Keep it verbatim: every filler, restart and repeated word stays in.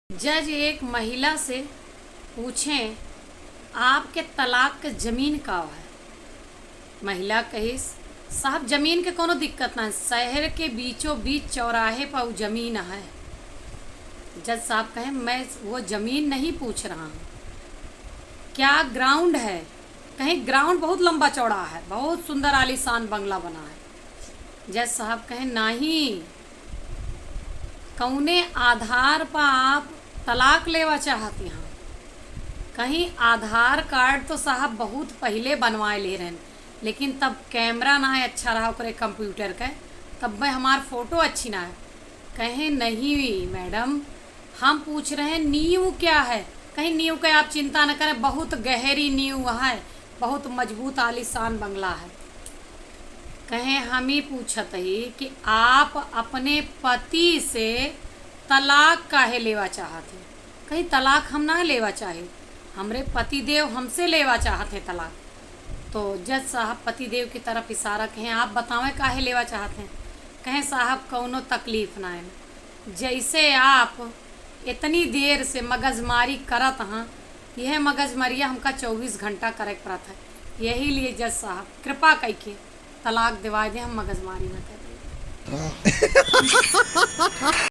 जज एक महिला से पूछें, "आपके तलाक के जमीन का है?" महिला कहिस, "साहब, जमीन के कोनो दिक्कत ना है, शहर के बीचों बीच चौराहे पर वो जमीन है।" जज साहब कहें, "मैं वो जमीन नहीं पूछ रहा हूँ, क्या ग्राउंड है?" कहें, "ग्राउंड बहुत लंबा चौड़ा है, बहुत सुंदर आलीशान बंगला बना है।" जज साहब कहें, "नहीं, कौने आधार पर आप तलाक लेवा चाहती हैं?" कहीं आधार कार्ड तो साहब बहुत पहिले बनवाए ले रहन, लेकिन तब कैमरा ना अच्छा रहा ओकरे कंप्यूटर के, तब में हमार फोटो अच्छी ना है। कहें, "नहीं मैडम, हम पूछ रहे हैं नींव क्या है?" कहीं, "नींव के आप चिंता न करें, बहुत गहरी नींव है, बहुत मजबूत आलीशान बंगला है।" कहें, "हम ही पूछत ही कि आप अपने पति से तलाक काहे लेवा चाहत हैं?" कहीं, "तलाक हम ना लेवा चाहे, हमरे पति देव हमसे लेवा चाहत हैं तलाक।" तो जज साहब पति देव की तरफ इशारा कहें, "आप बतावें काहे लेवा चाहत हैं?" कहें, "साहब, कौनो तकलीफ ना है, जैसे आप इतनी देर से मगजमारी करत हैं, यह मगजमरिया हमका चउबीस घंटा करे के पड़त है, यही लिए जज साहब कृपा कइके तलाक दिवाए दे, हम मगजमारी ना करें।"